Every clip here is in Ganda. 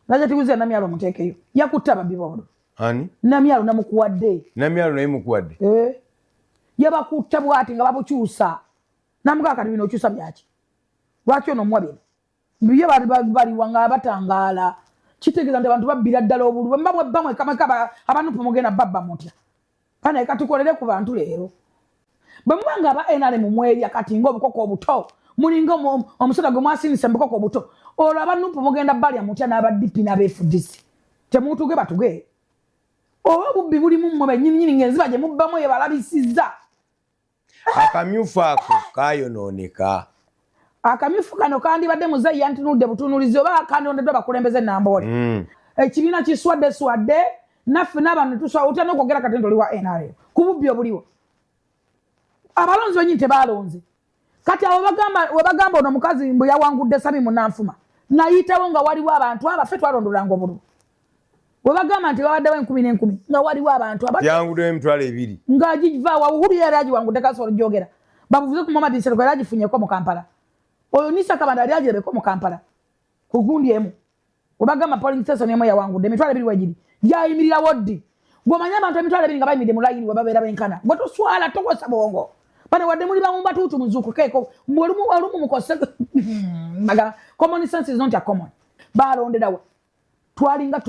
Naja tiguze Namyalo muteekeyo, yakutte ababbi b'obululu. Ani? Namyalo namukuwadde. Namyalo naye mukuwadde. Eh. Yabakutte bwati nga babukyusa, namugaa kati bino okyusa byaki? Lwaki ono omuwa bino? Bye bali baliwa nga batangaala. Kitegeeza nti abantu babbira ddala obululu. Bwe muba mwebba mwekka mwekka, abanupu mugenda babba mutya? Banaye, katukolere ku bantu leero. Bwe muba nga aba NRM mwerya kati ng'obukoko obuto, mulinga omusota gwe mwasindise mu bukoko obuto, olwo abanupu mugenda balya mutya n'aba DP n'aba FDC? Temutuge batuge, oba obubbi bulimu mmwe bennyininyini ng'enziba gye mubbamu ebalabisizza. Akamyufu ako kayonooneka. Akamyufu kano kandibadde muzeeyi yantunudde butunulizi oba kandondeddwa bakulembeze Namboole. Ekibiina kiswadde swadde naffe n'abantu tuswa. Otya n'okwogera kati nti oli wa NRM ku bubbi obuliwo? Abalonzi benyini tebalonze. Kati abo bagamba, webagamba ono omukazi mbu yawangudde Sami Munanfuma, nayitawo nga waliwo abantu abaffe twalondolanga obululu. Webagamba nti babaddewo enkumi n'enkumi, nga waliwo abantu yawanguddewo 20,000. Nga givaawa? Uhuru yali agiwangudde, kasobola ogyogera babuvuze ku Muhammad Nsereko, yali agifunyeko mu Kampala. Oyo Nisa Kabanda yali agirebeko mu Kampala ku gundi emu. Webagamba polling station emu yawangudde 20,000, wegiri gyayimirirawo ddi? Gweomanyi abantu 20,000 nga bayimiridde mu layini, webabeera benkana? Gwe toswala, tokosa bwongo bano? Wadde muli bawumba tuutu, muzuukukeeko olumu olumu mukose. Common sense is not a common. Balonderawa? Twalinga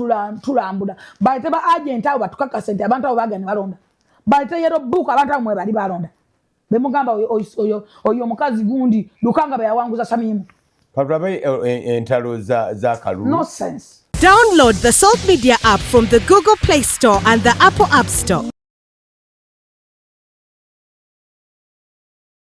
tulambula. Balete ba agent abo batukakase nti abantu abo bagenda ne balonda. Balete yellow book, abantu abo mwebali balonda. Bemugamba oyo omukazi gundi Lukanga bwe yawanguza Samimu. Katulabe entalo za kalulu. No sense. Download the Salt Media app from the Google Play Store and the Apple App Store.